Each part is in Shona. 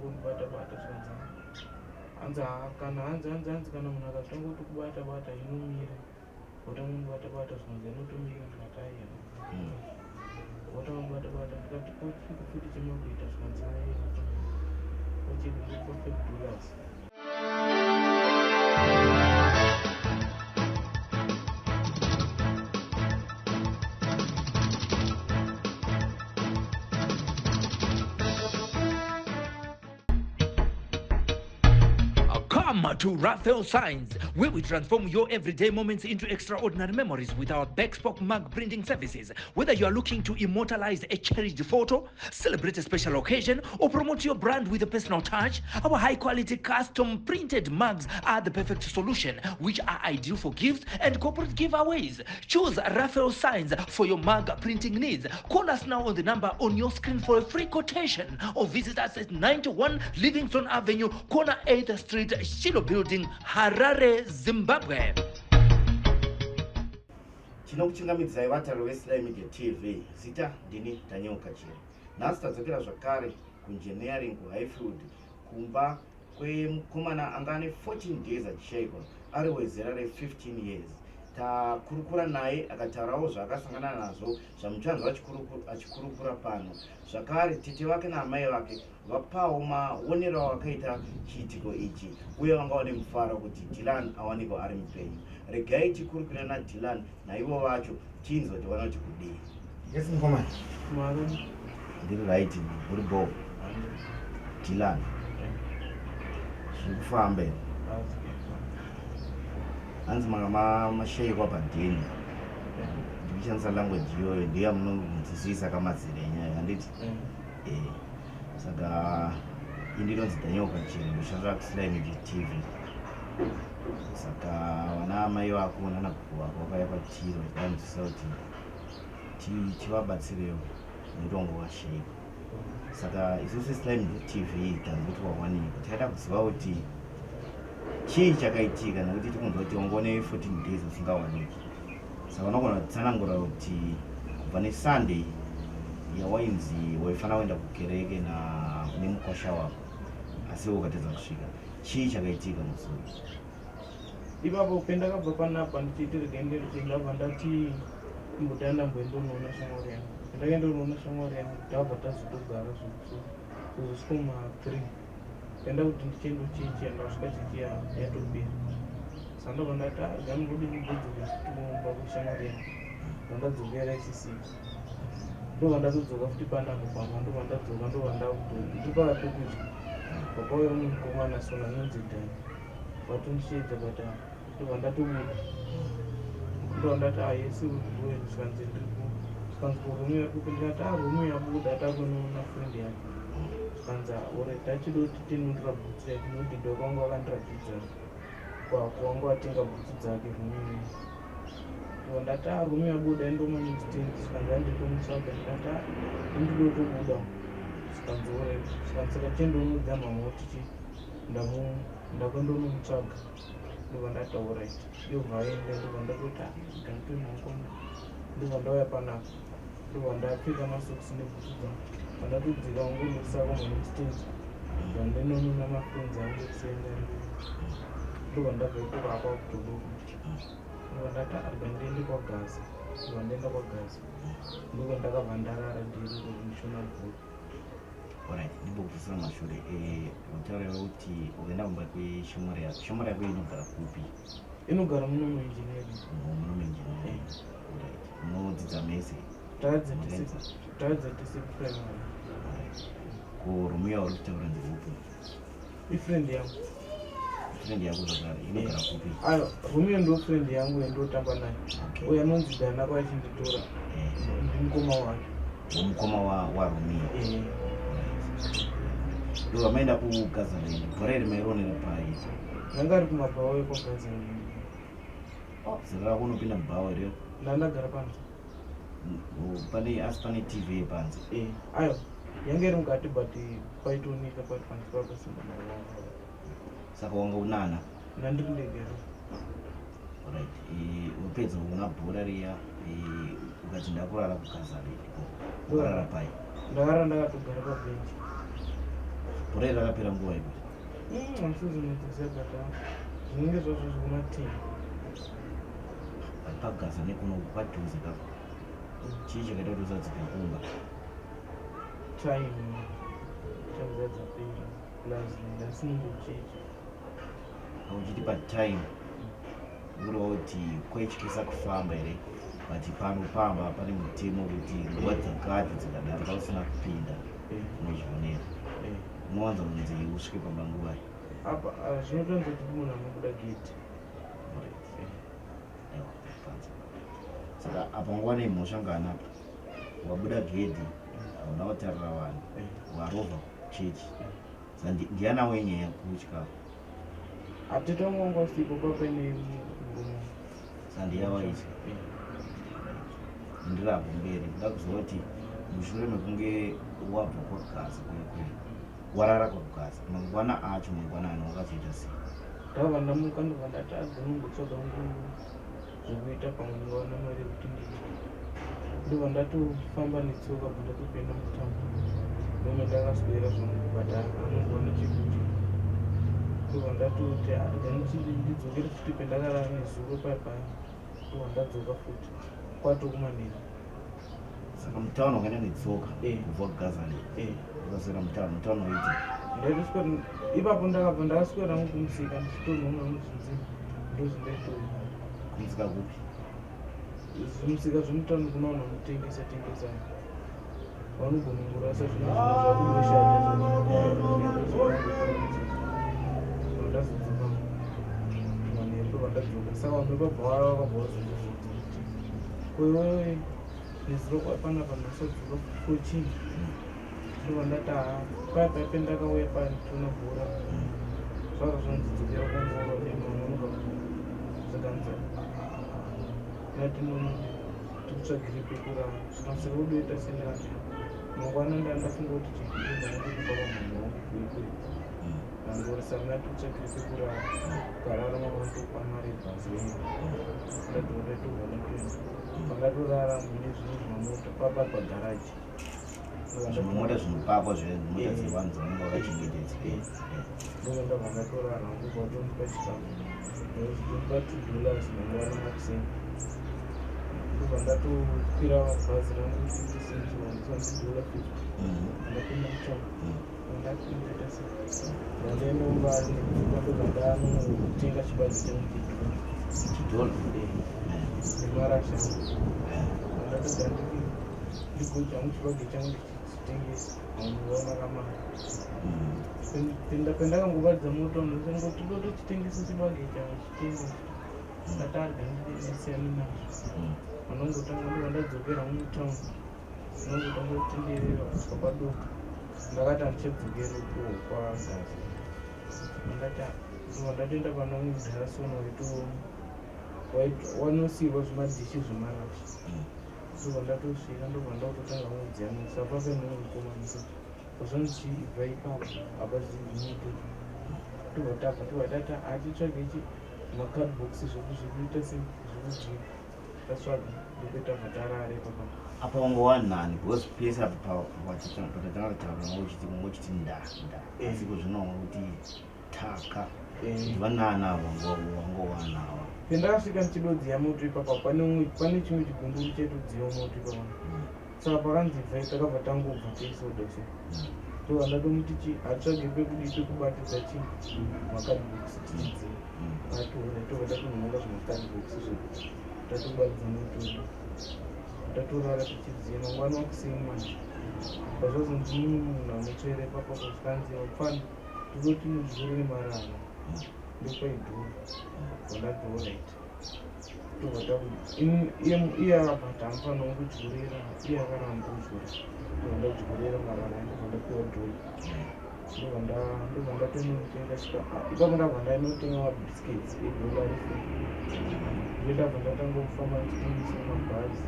kundibata bata zvikanzi hanzi haa kana hanzi hanzi hanzi kana munhu akazvitanga kuti kubata bata inomira wotanga kundibata bata zvikanzi inotomira ndikati aiwa wotanga kundibata bata ndikati kochii futi chemakuita zvikanzi aiwa kochii ndi prophet dollars. Come to Raphael Signs, where we transform your everyday moments into extraordinary memories with our bespoke mug printing services. Whether you are looking to immortalize a cherished photo, celebrate a special occasion, or promote your brand with a personal touch, our high quality custom printed mugs are the perfect solution, which are ideal for gifts and corporate giveaways. Choose Raphael Signs for your mug printing needs. Call us now on the number on your screen for a free quotation or visit us at 91 Livingston Avenue, corner 8th Street, Shiloh Building, Harare, Zimbabwe. Tinokuchingamidzai vatariri veSly Media TV. Zita ndini Daniel Kachiri. Nhasi tadzokera zvakare kuengineering kuHighfield kumba kwemukomana anga ane 14 days achishaikwa ari wezera re15 years. Takurukura naye akataurawo zvaakasangana nazvo zvamuchanzwa achikurukura pano. Zvakare tete vake naamai vake vapawo maonero avakaita chiitiko ichi uye vanga vane mufaro kuti Dylan awanikwa ari mupenyu. Regai tikurukure naDylan naivo vacho tinzwe kuti vanoti kudii. Yes mukomana. Marume. Ndiri right, uri bho. Dylan. Zviri kufamba here? Hanzi manga mashaikwa padheni. Ndikushandisa language iyoyo ndiyo yamunonzwisisa kamazera enyaya handiti? Eh, saka indinonzi Daniel Kachiri ndoshandira kuSly Media TV. Saka vana amai vako nana gogo vako vakauya kwatiri vachidanzwisisa kuti tivabatsirewo nekuti wanga washaikwa. Saka isusu seSly Media TV tanzwa kuti wawanikwa, taida kuziva kuti chii chakaitika nekuti tikunzwa kuti wanga une 14 days usingawaniki. Saka unogona kutsanangura kuti kubva neSunday yawainzi waifanira kuenda kukereke nemukwasha wako asi iwe ukatadza kusvika, chii chakaitika musi uyu? Ipapo pendakabva panapa ndichiti regai ndiende ndabva ndati imbodai ndamboenda unoona shamwari yangu. Pendakaenda unoona shamwari yangu tabva tazotogara zvekuso kuzosvika ma 3 ndaenda kuti ndichienda kuchechi yandasvika chechi yatopera. Saka ndobva ndati ah gani ndode ndimbodzokera futi kumba kweshamwari yangu. Ndandadzokera isisiko. Ndobva ndatodzoka futi panapa pamba ndobva ndadzoka ndobva ndakuto ndiri pakati pekudya. Pakauya umwe mukomana sona anonzi Dani. Vatondisheedza but ah, ndobva ndatobuda. Ndobva ndati ah yes uri zvikanzi ndiripo. Zvikanzi ko room yari kupi ndikati ah room yabuda takunoona friend yake. Zvikanzi ah alright tachida kuti tinotora bhutsu yake nekuti dhoka vanga vakandiratidza kwako wanga watenga bhutsu dzake room Ndobva ndati ah room yabuda indomonextend zvikanzi handitomutsvaga ndikati ah indotobuda zvikanzi alright zvikanzi saka chiendonoudza mama kuti chi ndamu ndakandonomutsvaga ndobva ndati alright yobva aenda ndobva ndatoti ah ndatomankona ndobva ndauya panapa ndobva ndapfeka masokisi nebhutsu dzangu pandatodzika wangondokusaka monextend ndobva ndinonona mafriends angu ekusenga ndobva ndabva ikoko apa kutodoka Ndobva ndati arega ndiende kwaGaza. Ndobva ndaenda kwaGaza. Ndiko ndakabva ndarara ndiri ikoko ndichiona bhora. Alright, ndimbokubvisira mashure. Eh, wataura kuti ukaenda kumba kweshamwari yako. Shamwari yako inogara kupi? Inogara muno muengineering. Oh, muno muengineering. Alright. Munodzidza mese? Takadzidza tese. Takadzidza tese kuprimary. Alright. Ko room yauri kutaura ndeupi? Ifriend yangu. Friend yako zvakare inogara kupi? Ayo, Romeo ndo friend yangu yandotamba naye. Okay. Uyo anonzi Dana kwa achinditora. Eh. Ndimukoma wake. Mukoma wa wa Romeo. Eh. Ndo vamaenda kuGazaland. Bhora iri mairionera pai? Ndanga ari kumabhawa ekwaGazaland. Oh, zera rako unopinda mubhawa here? Ndandagara panze. Pane asi pane TV panze. Eh, ayo. Yange iri mukati but paitooneka pari panze pakasimba maoko. Saka wanga unana? Ndandiri ndega. Alright. Eh, wapedza kuona bhora riya eh, ukati ndakurara kuGazaland. Ukarara pai? Ndakarara ndakatogara pabench. Bhora iri rakapera nguva ipi? Handisizvinotsoziva but zvinenge zvazvo zvikumateen. But paGaza nekuno padhuze kako. Chii chakaita kuti usadzokera kumba? Time time dzadzapera plus ndasinongochechi. Uchiti patime ureva kuti kwaityisa kufamba here? But pano pamba pane mutemo wekuti nguva dzakati dzikadarika usina kupinda unozvionera. Unowanza kunzi usvike pamba nguvai? Apa zvinotonzi kuti munhu anobuda gate. Alright. Aiwa, panze. Saka apa nguva nemhosva ngani apa? Wabuda gedhi, hauna kutarira vanhu, warovha kuchechi. Saka ndiana wenyaya kutya? Atete wangu wanga usipo papaine murume. Saka ndiya waitya? Ndirapo mberi ndoda kuziva kuti mushure mekunge wabva kwaGaza kuya kuya warara kwaGaza mangwana acho mangwanani wakazoita sei? Ndabva ndamuka ndobva ndati adzinongotsvaga ngu zvekuita pamwe ndingawana mari yekuti ndidye. Ndobva ndatofamba netsoka bva ndatopinda mutown. Ndome ndakaswera zvangu but anongowana chekudya. Ndobva ndatoti rega ndidzokere futi pendakarara nezuro paya paya. Ndobva ndadzoka futi kwatokumanheru. Saka mutown wakaenda netsoka kubva kuGaza ne ukaswera mutown, mutown waiti? Ndaitoswera ipapo ndakabva ndakaswera hangu kumusika ndichitonhonga muzvinzi ndozvindaitoita. Kumusika kupi? Zvimusika zvemutaundi kuna vanhu vanotengesa tengesa vanogona kungorasa zvinhu zvimwe zvakungoshata ndazodzoka manheru ndobva ndadzoka saka vanhu vepabva vakabva vazondibvunza kuti ko iwewe nezuro panapa ndasadzoka ko chii ndobva ndati haa paya paya pendakauya paya ndichiona bhora zvaka zvandidzokera kuongorora ende vanhu vanobva zvakanzi ndati tikutsvagire pekurara zvikanzi udoita sendikati mangwana ndandafunga kuti chii ndanga kupa vanhu vangu kuikwe nangorisa ndati kutsvagire pekurara ukarara mangwana tokupa mari yebhazi yenyu ndati ndatorwa ndatoenda pandatorara mune zvimwe zvimamota papa pagaraji. Zvimamota zvinopakwa zvemota dzevanhu dzavanenge vakachengetedza. Ndobva ndabva ndatorara hangu kwatondipa chikafu ndozondipa $2 mangwana makuseni ndobva ndatokwira bhazi rangu 50 cents wandisanzi $50. Ndapinda mutown ndapinda sei ndandaenda mumbari netsoka ndobva ndanotenga chibage changu chedhola. Chidhola? Nemarasha angu ndatobva ndigocha hangu chibage changu ndichitengesa vanhu vaona kamari. Pendakangobatidza moto ndosangoti totochitengesa chibage changu chitenge ndatarga ndisiyane nazvo vanongotanga ndobva ndadzokera mutown ndinongotanga kutenderera kusvika padoka ndakati handichadzokeri kwagaza ndati ndobva ndatoenda pana mudhara sona wanosiyirwa zvimadhishi zvemarasha ndobva ndatosvika ndobva ndakutotanga kudziyanisa pape mumwe mukomana zvonzi ibva ipapo apa zvinhu ndobva tabva tobva tati hatitsvage chi macardbox zvekuita se zvekudyira tatsvaga ndokuita bva tarara ipapa. Apa wanga wanani? Because pese apa patatanga kutaura wanga uchiti wanga uchiti nda nda asi kuzvino wanga kuti taka kuti vanana ava wanga wanawa. Pendakasvika ndichidodziya moto ipapa pane chimwe chigunduru chaitodziyawo moto ipapa saka pakanzi ibvai takabva tangobva teisoda so ndobva ndatomuti chi hatsvage pekudii pekubatidza chi macardbox tichidziya atora tobva tatonhonga zvimacardbox zvedu tatobatidza moto wedu tatorara tichidziya mangwana wakuseni manje pazvazonzi mumwe munhu anotsvaira ipapa zvikanzi mapfana tototi mudyurire marara ndopaidhura ndati alright tobva iye akabva ati anofanira kungodyurira iye akaramba kudyura ndobva ndadyurira marara ndobva ndapiwa dhola ndobva ndatonotenga chika ipapo ndabva ndainotenga mabiscuits edhola refour ndobva ndatanga kufamba ndichitengesa mabhazi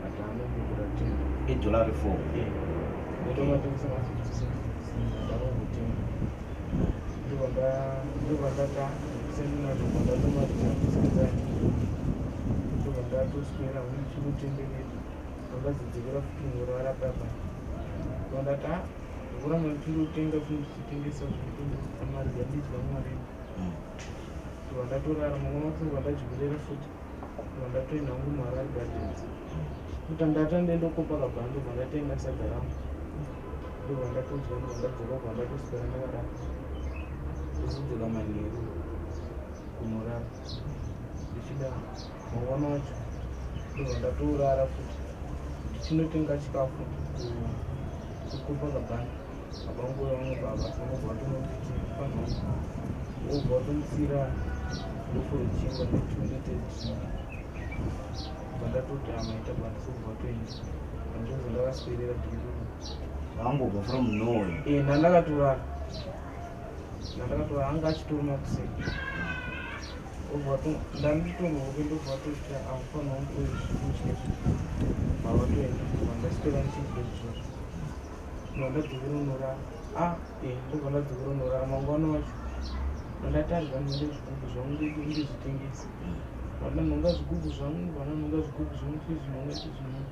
but anombokura tenga. Edhola refour? Ndotomatengesa ma50 cents 50 cents ndanongotenga ndobva ndata seminazvo ndatomadya biscuits acho ndobva ndatoswera ndichinotenderera ndakazodzokera futi kunorara papa ndobva ndati Ndikuramba ndichindotenga zvinhu ndichitengesa zvinhu mari dzandidya mari. Ndobva ndatorara mangwana wacho ndobva ndadyorera futi. Ndobva ndatoenda hangu muHarare Gardens. Kuti ndati ndoenda kuCopacabana ndobva ndatenga sadza rangu. Ndobva ndatodya ndobva ndadzoka ndobva ndatoswera ndakadaro. Ndozodzoka manheru kunorara. Ndichidaro mangwana wacho ndobva ndatorara futi ndichinotenga chikafu kuCopacabana. Baba vangu vamwe baba vanobva vatononditi pano wobva watomusira loaf rechingwa ne2 litre drink. Bva ndatoti amaita basa ubva watoenda. Ndozvo ndakaswerera dhiri. Wangobva from nowhere? Eh, ndandakatorara. Ndandakatorara anga achitoruma kuseni. Obva ndanditorwa ndobva watoti amufana wangu uyu zvekudya izvi. Bva vatoenda ndobva ndaswera ndichidya izvozvo. Ndobva ndadzokera kunorara. Ah, eh, ndobva ndadzokera kunorara mangwana wacho. Ndandatarwa ndine zvigubhu zvangu ndizvitengese. Vandanhonga zvigubhu zvangu, vananhonga zvigubhu zvangu tichizvinhonga tichizvinhonga.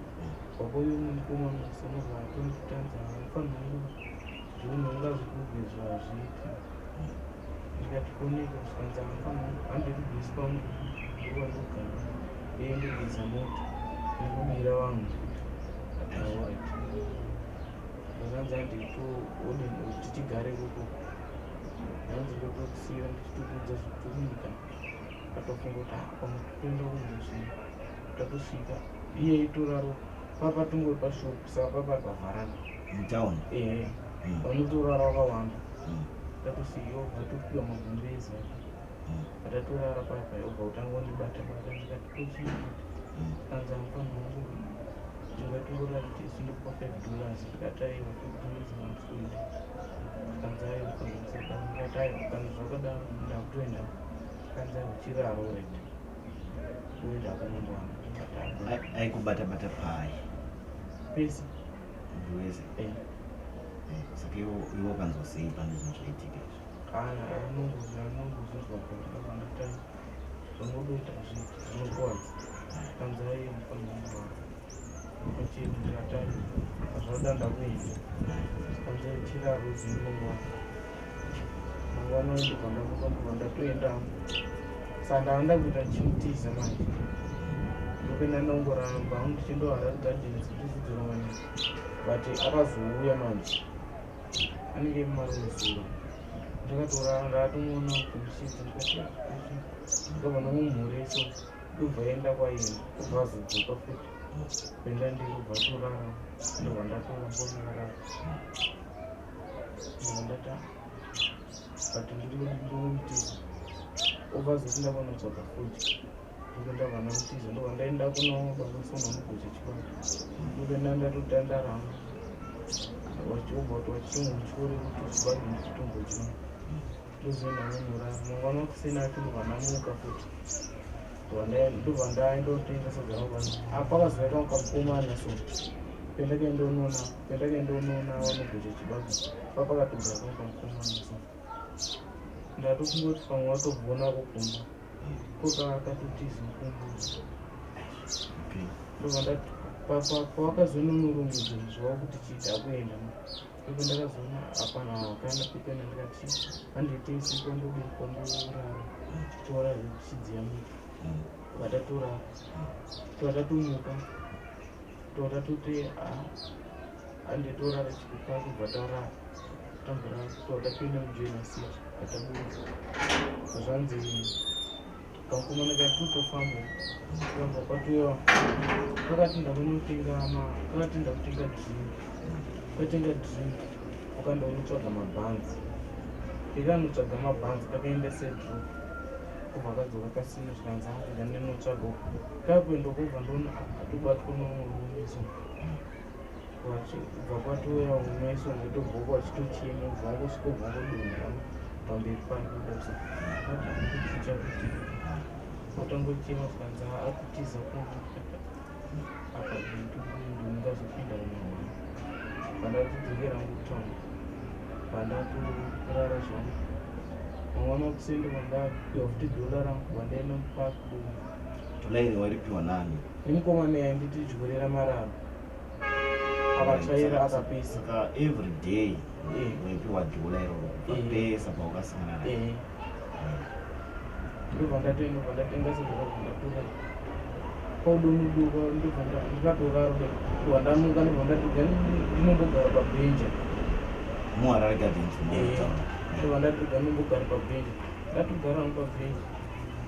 Kwakauya umwe mukomana sanobva atonditanza mufana wangu zvekunhonga zvigubhu izvo hazviiti. Ndikati koneka zvikanzi mufana wangu handei kubhesi kwangu ndokwandogara uye ndogeza mota nekubira vanhu. Ndikati alright. Ndakanzi handei toone kuti tigare ikoko. Ndanzi ndotokusiyira ndichitokuudza zvekutokunyika. Ndatofunga kuti ah pamwe totoenda kumba tatosvika iye itoraro papa tongori pashop saka papa pavharana. Mutown? Ehe, vanotorara vakawanda. Tatosvika obva topiwa magumbezi acho. Patatorara papa obva kutanga kundibata bata ndikati kochii kanzi amufana wangu tingatorara tese ndokupa $5. Ndikati aiwa, $5 handisi. Kanzi aiwa, kanzi musadaro. Ndikati aiwa, kana zvakadaro ndakutoenda. Kanzi aiwa, chiraro alright, uenda kumangwana. Ndikati aiwa. Aikubata bata pai? Pese. Munhu wese? Eh. Eh, saka iwe ukanzwa sei pane zvinhu zvaitika izvi? Anongozvinzwa ndakandati zvangodoita zviiti zvinokuwadza. Kanzi aiwa mufana wangu pacheni. Ndikati aiwa, zvada ndakuenda. Kanzi chiraro zvino mangwana. Mangwana ndobva ndamuka ndobva ndatoenda hangu. Saka ndanga ndakuita ndichimutiza manje. Ndopenda ndongoramba hangu ndichienda Harare Gardens ndichidzora manje, but akazouya manje anenge marimwe zuva ndakatorara ndakatomuona kundichidza. Ndikati ndobva ndamumhoresa ndobva enda kwaenda obva azodzoka futi kuenda ndiri obva atorara ndobva ndatoramba ndakarara ndobva ndati "Ah, but ndingomutiza." Obva azoti ndavanotsvaga futi ndobva ndabva ndamutiza ndobva ndaenda kuna baba sona vanogocha chibage ndobva ndatotandara obva kuti wachitongotyore kuti chibage ndichitombodya ndozoenda nonorara. Mangwana kuseni acho ndobva ndamuka futi ndobva ndaenda kutenga sadza ramangwana. Apa pakazouya kamwe kamukomana so pendakaenda unoona vanogocha chibage papakatogara kamwe kamukomana so ndatofunga kuti pamwe watobvonako kumba ko kakatotiza kumba. Ndobva ndati pawakazononurumidza zvava kuti chiita kuenda ndipo ndakazoona hapana hapana pekuenda. Ndikati handitesi kwandodii kwandorara tora zvekuchidziya mito vatatorara towatatomuka towatatoti handitorara chikupa kubva tarara tamborara towatapinda muJoina City vatabuda zvanzi kamukomana kaitotofamba kamba kwatouya kakati ndakunotenga kakati ndakutenga drink katenga drink wakaenda unotsvaga mabhanzi ikanotsvaga mabhanzi kakaenda sedro kubva kadzoka kasina zvikanzi arega ndinotsvaga uko kakuenda kubva ndoona atobatwa nomurume so kubva kwatouya umwe so ndotobva wachitochema ubva wangosvika ubva wangodonha pamberi pake kudai so ati kuti watangochema zvikanzi akutiza kumba apa ndingazopinda kumahwani pandatodzokera kutown pandatorara zvangu mangwana kuseni pandapiwa futi dhola rangu pandaenda mupark. Dhola iri wairipiwa nani? Nemukomana yanditidyorera mararo. Akatsvaira akapisa. Saka every day waipiwa dhola iroro kubva pese paukasangana naye. Ndobva ndatoenda, ndobva ndatenga sadza rabva ndatora paudomuduka, ndobva ndikatoraro, ndobva ndamuka, ndobva ndati ndinombogara pabhenja. MuHarare Gardens. Ndobva ndati ndinombogara pabhenja. Ndatogara hangu pabhenja,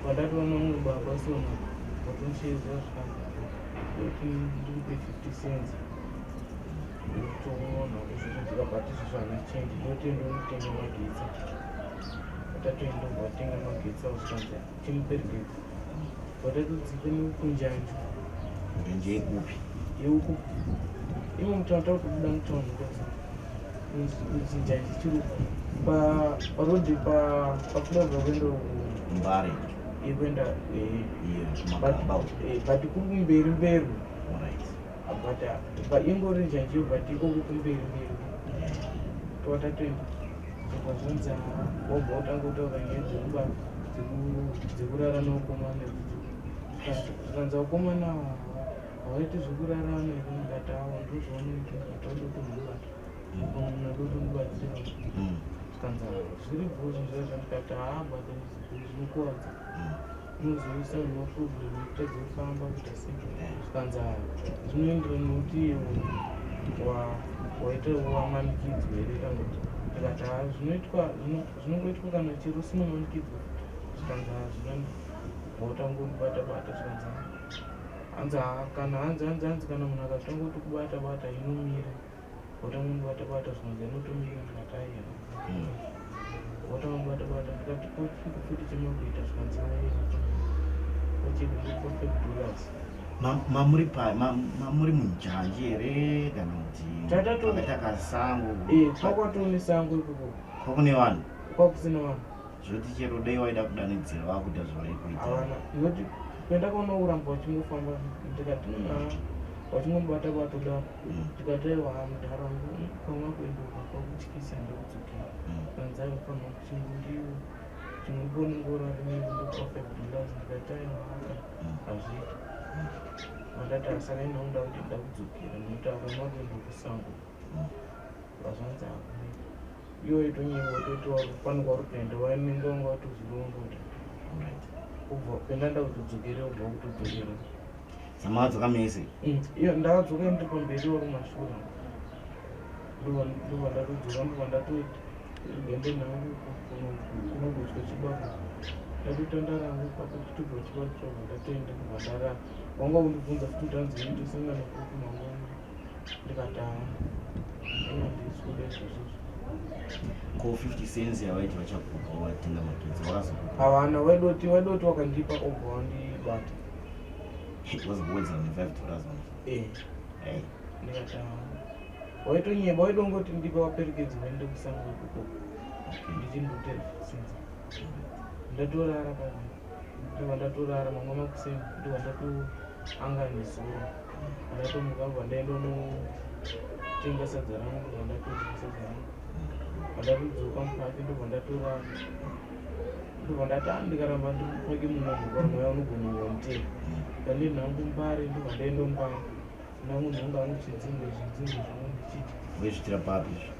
bva ndatoona mumwe baba sona watondisheedza zvikanzi kuti ndikupe 50 cents toona kuzvikudzika, but izvozvo hana change, ndotenda unotenga magetsi. Tatoenda, watenga magetsi awo, zvikanzi chimuperekedza, watatodzika nekunjanji. Njanji yekupi? Yeuku imo mutauni, takutobuda mutauni, njanji chiri parodhi paflavour kuenda Mbare. Yekuenda Iyo kumagaba uko. But kuri kumberi mberi. But ingori njanjiyo, but ikoko kumberi mberi. Twatatoenda, zvonzi wobva utanga kutaura nyaya dzekurara nevakomana. Zvikanzi vakomana havaiti zvekurarana here? Ndikati avo ndozvaunoita. Ndikati wada kutomubata, munhu ada kutondibatsira. Zvikanzi zviri bho zvinhu zvaizvo. Ndikati haa, but zvinokuwadza, unozoisa maproblem ekutadza kufamba, kuita sei. Zvikanzi zvinoenderana nekuti waita wamanikidzwa here kana kuti. Ndikati haa, zvinoitwa, zvinongoitwa kana chero usina manikidzwa. Zvikanzi hazvina, wautangondibata bata. Zvikanzi hanzi kana hanzi kana munhu akatanga kuti kubata bata inomira, watangondibata bata, zvikanzi inotomira. Ndikati aiwa, watangondibata bata. Ndikati kochiko futi chemakuita? Zvikanzi aiwa, kochiko ndikupa $5. Mamuri mamuri munjanji here kana kuti pakaita kasango? Kwakwatone sango ikoko. Kwakune vanhu? Kwakusina vanhu. Zvoti chero dai waida kudanidzira, vakuita zvavari kuita. Havana, noti pendakaona kuramba vachingofamba, ndikati vachingomubata bata kudaro. Ndikati aiwa, mudhara wangu, kamwa kuendoka kwakutyisa, ndikudzokera. Kanzi aiwa, fanira chingondiwo chingoningora ndokupa $5. Ndikati aiwa, aka hazviiti. Vandati saka inoda kuti ndakudzokera nekuti akamwa kuenda kusango. Vazvanzi hakuna iwo itonyewa, toti pane kwauri kuenda, wainenge wanga watozvironga kuti ubva penda ndakutodzokera, ubva kutodzokera. Samakadzoka mese? Iyo ndakadzoka ndiri pamberi, wari kumashure. Ndobva ndatodzoka, ndobva ndatoti gende nhangu kunogochwa chibage. Ndatotandara hangu ipapo chitobva chibage chabva ndatoenda, ndobva ndarara. Wanga undibvunza futi kuti hanzi tosangana kupi mangwana? Ndikati haa, handisi kuda izvozvozvo. Ko 50 cents yavaiti vachakupa watenga magetsi wakazokupa? Havana, waidoti wakandipa obva wandibata. Wazowedzera ne$5 manje? Eh. Hey. Ndikati haa, waitonyeba, waidongoti ndipe waperekedzi vaende kusango ikoko. Ndichindotera 50 cents. Ndatorara pano, ndobva ndatorara. Mamwe makuseni ndobva ndatoanga nezuro, ndatomuka, bva ndaenda unotenga sadza rangu, ndobva ndatodya sadza rangu, bva ndatodzoka mupaki, ndobva ndatorara. Ndobva ndati a ndikaramba ndiri mupaki munomu, mweya unogona kuwanditera. Ndandiri nhangu Mbare, ndobva ndaenda Mbare, ndangunhonga hangu chidzimbe, zvidzimbe zvangu ndichidya. Waizvitira papi izvi?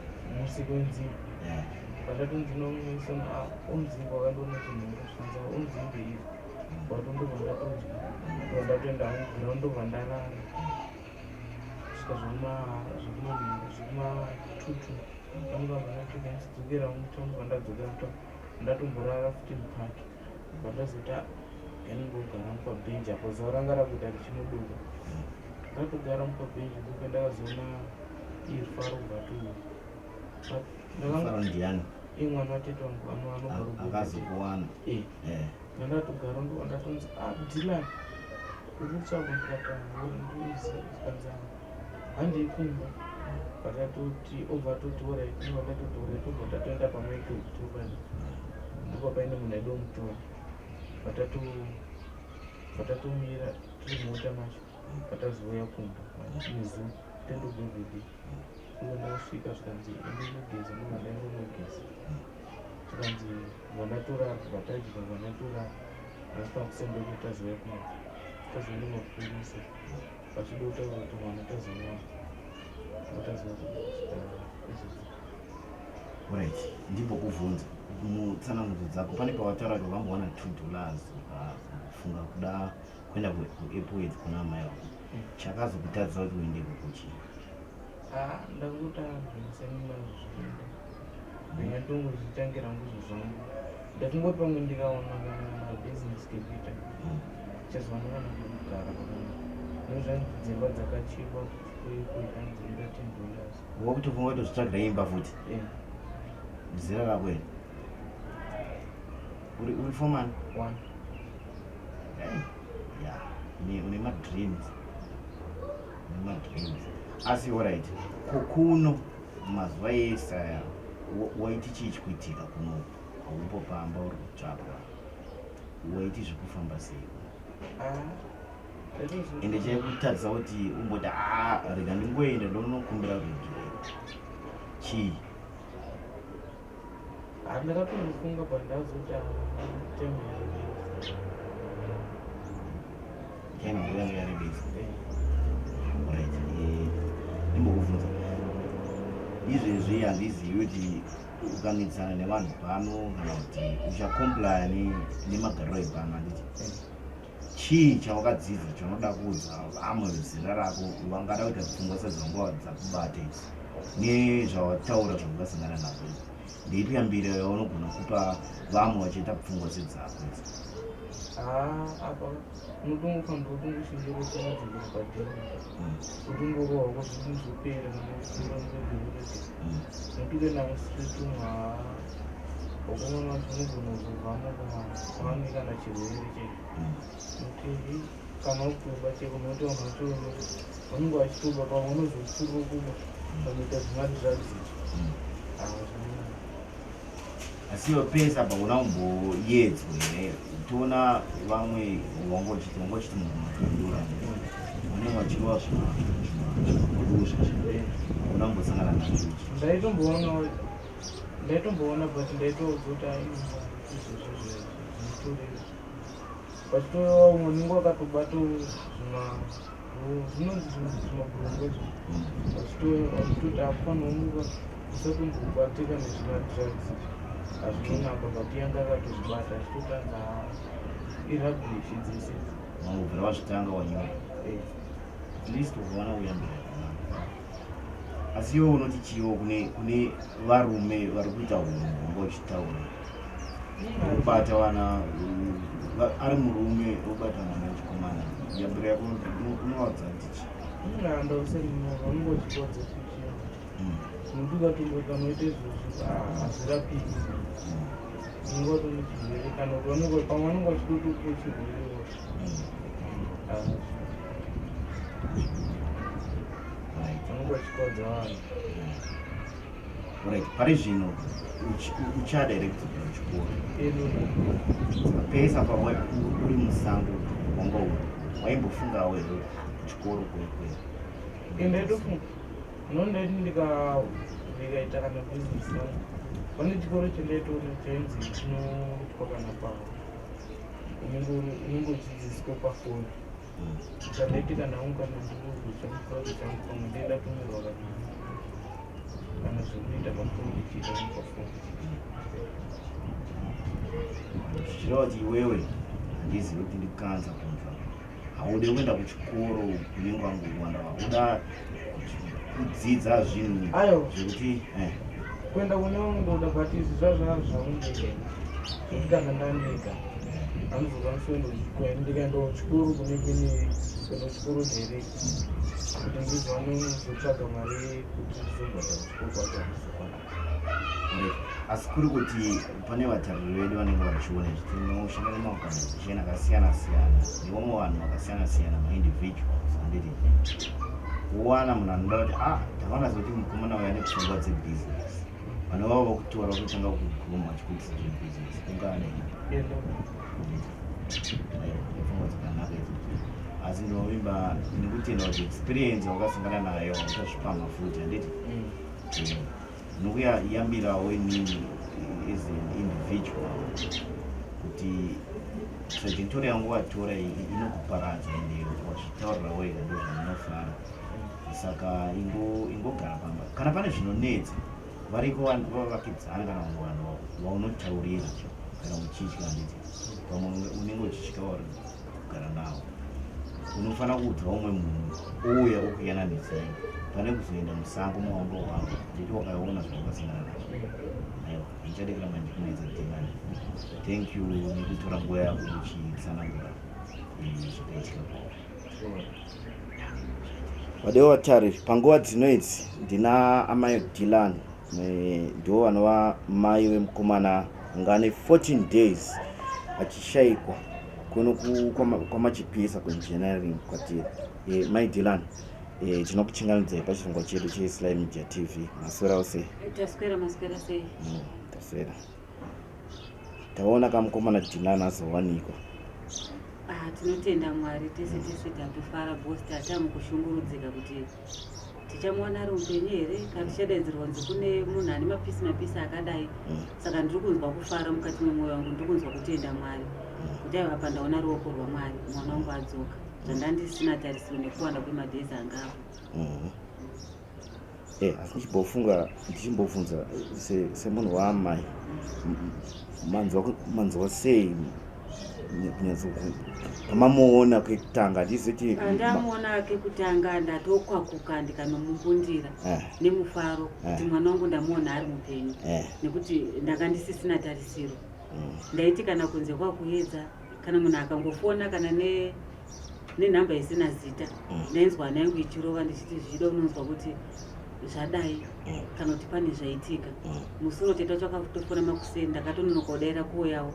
Musiki wenzimbe. Pandatonzi nomuisona omudzimbe, wakandiona chinhongo, zvikanzi omudzimbe iri wato, ndobva ndatodya, ndobva ndatoenda hangu ground, ndobva ndarara kusvika zvekuma 2 2. Ndamuka, bva ndatoka ndichidzokera mutown, bva ndadzokera mutown, ndatomborara futi mupaki. Bva ndazoti nganimbogara mupabhenji apo, zuva ranga rakuita richinoduka. Ndatogara mupabhenji ndipo ndakazoona irfaro bvatu. Faro ndiani? Imwana watete wangu anogara. Akazokuwana? Eh. Ndandatogara, ndobva ndatonzi, "Ah, Dylan, uri kutsvagwa." Ndikati ndoiziva. Zvikanzi handei kumba. Patatoti obva atoti alright, ndobva ndatoti alright, obva tatoenda paMichael Tobani, ndipo paine munhu aida kumutora. Patatomira tiri mumota macho, patazouya kumba nezuva tendobebede uko. Ndakasvika, zvikanzi ende unogeza, ndobva ndaenda unogeza. Zvikanzi bva ndatorara, bva tadya, bva ndatorara. Asi pakuseni ndokuti tazouya kumba, tazoenda mapurisa vachida kutaura kuti mwana tazomuwana. Otaziva kusvika izvozvo. Right, ndimbokubvunza mutsanangudzo dzako, pane pawataura kuti wakambowana $2 ukafunga kuda kuenda kuAirport kuna amai vako. Chakazokutadzisa kuti uendeko kuchii? Ah, ndangoti zvimusani nazvo zvinoenda, ndingatongozvitangira hangu zvinhu zvangu. Ndakungoti pamwe ndikaona kana bhizinesi kekuita, chazowana kana pekugara pakanaka. Nozvanzi dzimba dzakachipa kuita dzinoita $10. Wakutofunga kutozvitsvagira imba futi? Eh. Zera rako here? Uri form one. Ya, une madreams, une madreams, asi alright, kuno mazuva ese aya waiti chii chikuitika kuno? Haupo pamba, uri kutsvakwa, waiti zvekufamba sei? Ah, Ende chaikutadzisa kuti umboti, a rega ndingoenda ndonokumbira ruregerero, chii? Ndakatombofunga, but ndazoti time yarebesa. Time yanga yarebesa. Right, ndimbokubvunza izvezvi, handizivi kuti ukanetsana nevanhu pano kana kuti uchacomplya nemagariro epano, handiti? Chii chawakadzidza chaunoda kuudza vamwe vezera rako vangada kuita pfungwa sedzanguva dzakubata idzi, nezvawataura zvaungasangana nazvo izvi? Ndeipi yambiro yaunogona kupa vamwe vachiita pfungwa sedzako idzi? Ah, apa unotongofanira kutongoshingira usingadzokera padheni, utongorohwa kwazvinhu zvopera kana uchikura muregerereke. Nokuti ukaenda mustreet umu, haa, wakomana vacho unogona kuzobvamo vane kana chirwere chaicho. Nokuti kana ukutoba cheko, nokuti vanhu vacho vanenge vachitoba, pamwe unozopfuurira kuba panoita zvemadrugs izvi. Hazvinonaka. Asi iwe pese apa una kumboyedzwa here? Toona vamwe wanga uchiti mumatundura vanenge vachirova zvimabudu zvezvi, una kumbosangana nazvo ichi? Ndaitomboona, ndaitomboona, but ndaitoudza kuti aizvozvo zvinotoreva vachitova umwe unenge wakatobata zvima zvinonzi zvimabhurungwa izvo, vachitoti akufanira usatombobatika nezvimadrugs, hazvinonaka, but yanga akatozvibata achitotanza irubbish dzese idzi. Wangobvira wazvitanga wanyora? At least ukaona kuyambira yakanaka. Asi iwe unoti chiwo kune varume vari kuita unhu hwanga uchitaura, kubata vana, ari murume obata mwana wechikomana, yambiro yako unovaudza kuti chii? Anda useni vanenge vachikodza chichii, nokuti ukatomboti kanoita izvozvo hazvirapiki, unenge watone chirwere, kana kuti pamwe vanenge vachitotopiwa chirwere. Vanenge vachikodza vanhu. Right, pari zvino uchada here kudzokera kuchikoro? Enoda. Pese apa uri musango wanga uri, waimbofungawo here kuchikoro kwekwe? Ndaitofunga, no, ndaiti ndikaita kana bhizinesi yangu, pane chikoro chandaitoona chainzi chinoitwa kana pa unenge uchidzidziswa pafoni. Chandaiti kana hangu kana ndikukucha changu, pamwe ndendatumirwa kana zvekuita pafoni, ndichiita hangu pafoni. Zvichireva kuti iwewe, handizivi kuti ndikanza kunzwa, haudi kuenda kuchikoro kunenge wangokuwanda, uda kudzidza zvinhu Aiwa. zvekuti Kuenda kune vamwe ndoda, but izvi zvazva zvaundega, kuti kana ndandega handizokwanisi kuenda kuchikoro. Ndikaenda kuchikoro kune kuine kuenda kuchikoro direct kuti ndizowane kuzotsvaga mari yekuti ndizobhadhara kuchikoro kwacho, handizokwanisa. Right. Asi kuri kuti pane vatariri vedu vanenge vachiona izvi, tinoshanda nemaorganization akasiyana siyana nevamwe vanhu vakasiyana siyana, maindividuals, handiti? Kuwana munhu anoda kuti, ah, takaona sekuti mukomana uyu ane pfungwa dzebusiness, vanhu vavo vokutora kutanga kuguma vachikuitisa zvebusiness, ungadai? Endo. Pfungwa dzakanaka idzodzo, asi ndinovimba nekutenda kuti experience wakasangana nayo uchazvipamha futi, handiti? Nokuyambirawo inini as an individual kuti trajectory yangu watora iyi inokuparadza, ende wazvitaurira wega, ndo zvandinofara. Saka ingogara pamba. Kana pane zvinonetsa variko vavakidzani kana vamwe vanhu vaunotaurira kana uchitya, handiti? Pamwe unenge uchitya uri kugara nawo, unofanira kuudza umwe munhu ouya okuyananisai pane kuzoenda musango mawanga wako, handiti? Wakaona zvawakasangana nazvo. Aiwa, handichade kuramba ndikunetsa, Dylan. Thank you nekutora nguva yako uchitsanangura zvakaitika kwauri. Vadiwa vatariri, panguva dzino idzi ndina amai Dylan, ndivo vanova mai vemukomana anga ane 14 days achishaikwa kuno kwaMachipisa kuEngineering kwatiri. Mai Dylan, tinokuchingamidzai pachirongwa chedu cheSly Media TV. Maswerawo sei? Taswera, maswera sei? Taswera. Taona kamukomana Dylan azowanikwa. Ah, tinotenda Mwari tese tese tatofara because tatamu kushungurudzika kuti tichamuwana ari mupenyu here kana tichadaidzirwa kunzi kune munhu ane mapisi mapisi akadai. Saka ndiri kunzwa kufara mukati memwoyo wangu, ndiri kunzwa kutenda Mwari kuti aiwa, apa ndaona ruoko rwaMwari, mwana wangu adzoka, zvandandisina tarisiro nekuwanda kwemadhezi angapo. Asi ndichimbofunga, ndichimbobvunza semunhu waamai, manzwa sei kunyatso pamamuona kekutanga? Handizoti Pandamuona kekutanga ndatokwakuka ndikanomumbundira nemufaro kuti mwana wangu ndamuona ari mupenyu, nekuti ndanga ndisisina tarisiro. Ndaiti kana kunze kwakuedza, kana munhu akangofona kana nenhamba isina zita, ndainzwa hana yangu ichirova ndichiti zvichida unonzwa kuti zvadai kana kuti pane zvaitika. Musoro tete wacho akatofona makuseni, ndakatononoka kudaira kuuyawo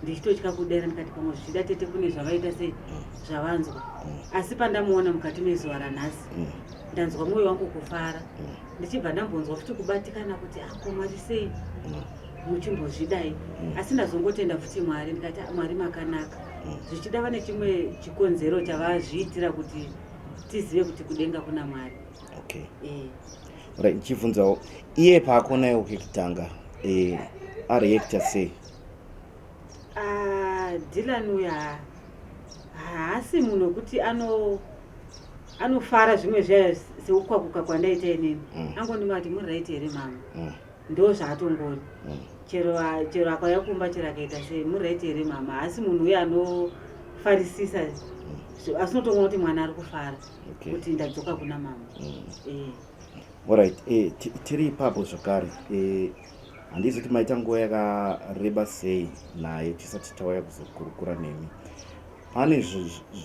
ndichitotya kudaira, ndikati pamwe zvichida tete kune zvavaita sei, zvavanzwa. Asi pandamuona mukati mezuva ranhasi, ndanzwa mwoyo wangu kufara, ndichibva ndambonzwa futi kubatikana kuti ako Mwari, sei muchimbozvidai? Asi ndazongotenda futi Mwari, ndikati, "Ah, Mwari makanaka." Zvichida vane chimwe chikonzero chavazviitira kuti tizive kuti kudenga kuna Mwari. Okay. Right, ndichibvunzawo, iye paakuonawo kekutanga areacta sei? Ah, Dylan uyu haasi munhu wekuti anofara zvimwe zviya seukwakuka kwandaita inini. Angondimati, "Muri right here, mama?" Ndo zvaatongori. Chero akauya kumba, chero akaita sei, "Muri right here, mama?" Haasi munhu uyo anofarisisa. Asi unotongoona kuti mwana ari kufara kuti ndadzoka kuna mama. Alright, tiri ipapo zvakare, handizi kuti maita nguva yakareba sei naye tisati tauya kuzokurukura nemi. Pane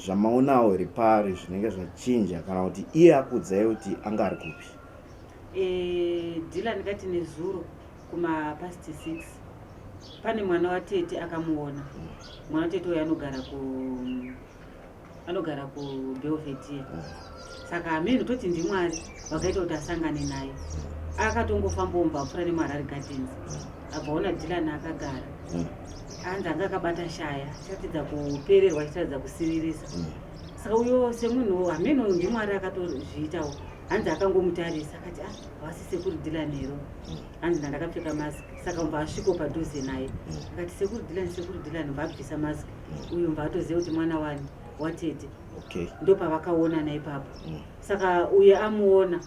zvamaonawo here pari zvinenge zvachinja, kana kuti iye akuudzai kuti anga ari kupi? Dylan ndikati nezuro kumapast 6 pane mwana watete akamuona. Mwana watete uyo anogara kuBelvedere. Saka hameno, toti ndiMwari vakaita kuti asangane naye. Akatongofambawo mubva nemuHarare Gardens, abva ona Dylan akagara. Anzi anga akabata shaya achiratidza kupererwa, achiratidza kusiririsa. Saka uyo semunhu, hameno, ndiMwari akatozviitawo. Hanzi akangomutarisa akati, "Ah, havasi sekuru Dylan here?" Hanzi, "Ndandakapfeka mask." Saka mubva asviko padhuze naye akati, "Sekuru Dylan, sekuru Dylan." Mubva abvisa mask uyu, mubva atoziva kuti mwana wani, watete. Ndopavakaonana ipapo. Saka uye amuona,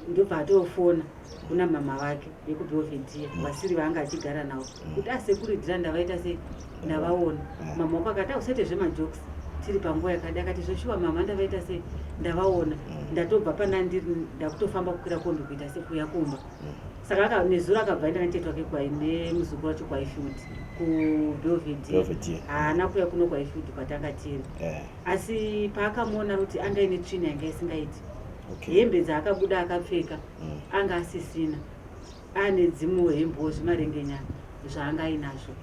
ndobva atofona kuna mama vake vekuBelvedere, vasiri vaanga achigara navo, kuti, "Asekuru Dylan ndavaita sei, ndavaona." Mama wako akati, "Ausaite zvemajokes, tiri panguva yakadi." Akati, "Zvoshuwa mama, ndavaita sei, ndavaona. Ndatobva pana ndiri, ndakutofamba kukwira kombi kuita sekuya kumba." Saka nezuro akabva aenda natete wake kwai nemuzukuru wacho kwaIfield kuBelvedere. Belvedere. Haana kuya kuno kwaIfield kwatanga tiri. Asi paakamuona kuti anga ine tsvina yanga isingaiti, hembe dzaakabuda akapfeka anga asisina, ane dzimwewo hembewo zvimarengenyana zvaanga ainazvo.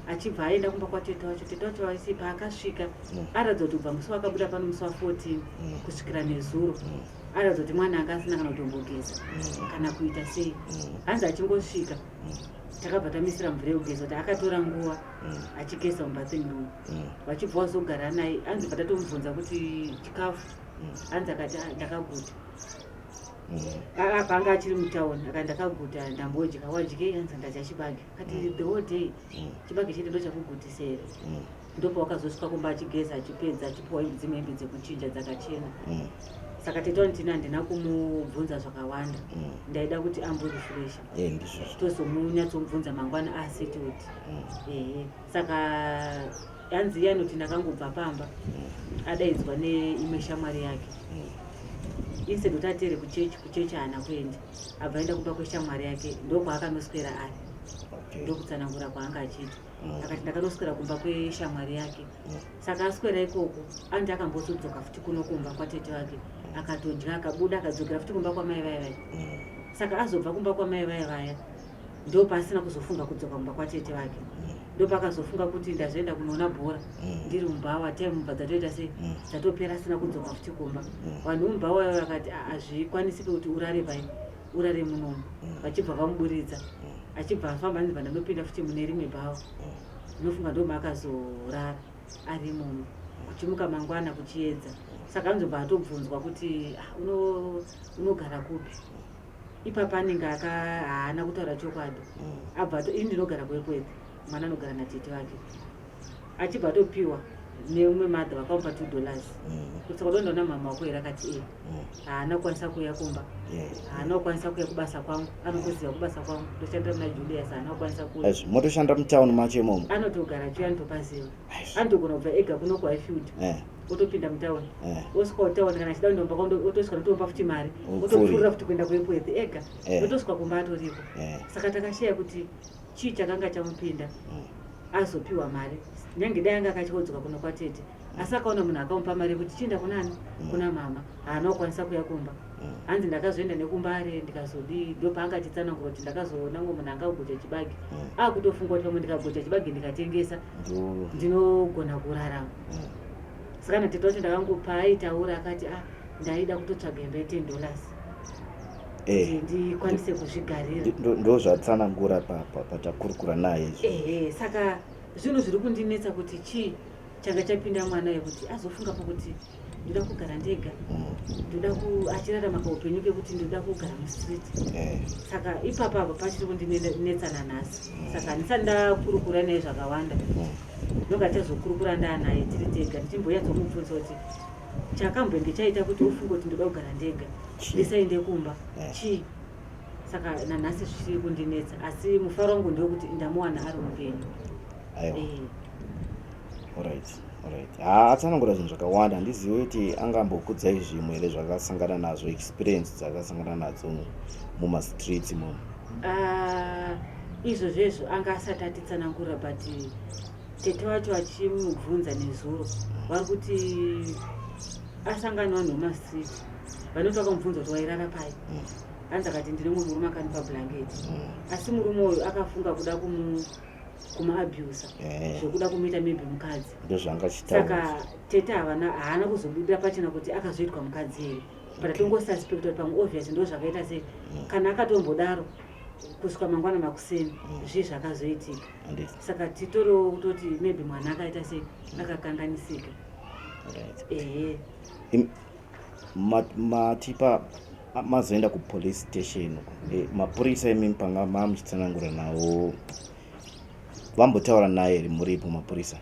Achibva aenda kumba kwatete wacho. Tete wacho vaisi paakasvika, aratidza kuti kubva musi wakabuda pano musi wa14 kusvikira nezuro, aratidza kuti mwana anga asina kana kutombogeza kana kuita sei. Hanzi achingosvika, takabva tamisira mvura yekugeza, kuti akatora nguva achigeza mubathing room. Vachibva vazogara naye, hanzi bva kuti chikafu, hanzi akati, "Ah, ndakaguta." Apa anga achiri mutauni. Akati, "Ndakaguta, ndambodya." "Wadyei?" Hanzi, "Ndadya chibage." Akati, "The whole day chibage chete ndo chakugutisa here?" Ndopawakazosvika kumba achigeza, achipedza, achipiwa dzimwe hembe dzekuchinja dzakachena. Saka tete vanoti handina kumubvunza zvakawanda, ndaida kuti amborefresha. Eh, ndizvozvo. Tozomunyatsomubvunza mangwana asettled. Ehe, saka hanzi iye anoti ndakangobva pamba adaidzwa neimwe shamwari yake. Instead kuti ateere kuchechi, kuchechi haana kuenda, abva aenda kumba kweshamwari yake, ndokwaakanoswera ari. Ndokutsanangura kwaanga achiita. Akati ndakanoswera kumba kweshamwari yake. Saka aswera ikoko, andi akambozodzoka futi kuno kumba kwatete vake, akatodya, akabuda, akadzokera futi kumba kwamai vaya vaya. Saka azobva kumba kwamai vaya vaya, ndopaasina kuzofunga kudzoka kumba kwatete vake. Ndopakazofunga kuti ndazoenda kunoona bhora ndiri mubhawa, time mubva dzatoita sei, dzatopera, asina kudzoka futi kumba. Vanhu vemubhawa vaya vakati, "Ah, hazvikwanisiki kuti urare pai, urare munomu." Vachibva vamuburitsa, achibva afamba, ndibva ndanopinda futi mune rimwe bhawa. Ndinofunga ndomaakazorara ari imomo, kuchimuka mangwana kuchiedza. Saka anzobva atobvunzwa kuti, "Ah, unogara kupi?" Ipapa anenge aka haana kutaura chokwadi. Abva ato, "Ini ndinogara kuEpworth." Mwana anogara natete vake. Achibva atopiwa neumwe madha, vakamupa $2 kuti, "Saka udondaona mama wako here?" Akati, "E." Haana kukwanisa kuuya kumba. Haana kukwanisa kuuya kubasa kwangu, anotoziva kubasa kwangu, ndoshandira muna Julius. Haana kukwanisa kuuya. Aizvo, motoshanda mutauni macho imomo? Anotogara achiuya, anotopaziva. Anotogona kubva ega kuno kuHighfield, otopinda mutauni, osvika kutauni, kana achida kundomba, otosvika, notomupa futi mari. Upfuuri. Otopfuurira futi kuenda kuEpworth ega. Otosvika kumba atoriko. Saka takashaya kuti chii chakanga chamupinda azopiwa mari. Nyange dai anga akatya kuno kwatete, asi akaona munhu akamupa mari yekuti chienda kunani, kuna mama, haana kukwanisa kuya kumba. Hanzi ndakazoenda nekuMbare, ndikazodii, ndopaanga achitsanangura kuti ndakazoona mumwe munhu anga kugocha chibage. Akutofunga kuti pamwe ndikagocha chibage ndikatengesa, ndinogona kurarama. Saka natete wacho ndakangopa, aitaura akati, "Ah, ndaida kutotsvaga imba ye$10 kuti ndikwanise kuzvigarira." Ndo zvatsanangura patakurukura naye izvo. Ehe, saka zvinhu zviri kundinetsa kuti chii changa chapinda mwana yekuti azofunga pakuti ndoda kugara ndega, ndoda achirarama kaupenyu kekuti ndoda kugara mustreet. Saka ipapa apa pachiri kundinetsa nanhasi. Saka handisati ndakurukura naye zvakawanda. Ndonga tichazokurukura ndaanaye tiri tega, ndichimboyatsomubvunza kuti chakambenge chaita kuti ufunge kuti ndoda kugara ndega, Chii? ndisaende kumba, chii? Saka nanhasi zvichiri kundinetsa, asi mufaro wangu ndewekuti ndamuwana ari mupenyu. Aiwa. Alright, ha, atsanangura zvinhu zvakawanda. Handizivi kuti angambokudzai zvimwe here zvakasangana nazvo, experience dzakasangana nadzo mumastreets imomo. Ah, izvozvo anga asati atitsanangura, but tete wacho achimubvunza nezuro vari kuti asangana vanhu vemastreet vanoti vakamubvunza kuti wairara pai. Hanzi akati, "Ndine mumwe murume akanipa blanket." Asi murume uyu akafunga kuda kumuabusa, zvekuda kumuita maybe mukadzi. Ndozvanga chitaura. Saka tete havana, haana kuzobudira pachena kuti akazoitwa mukadzi here, but atongosuspecta kuti pamwe obvious ndo zvakaita sei. Kana akatombodaro kusvika mangwana makuseni, zvii zvakazoitika? Handiti. Saka titoriwo kutoti maybe mwana akaita sei, akakanganisika. Ehe. Matipa mazoenda kupolice station uko. Mapurisa imi panga mamuchitsanangura nawo, vambotaura naye here muripo mapurisa?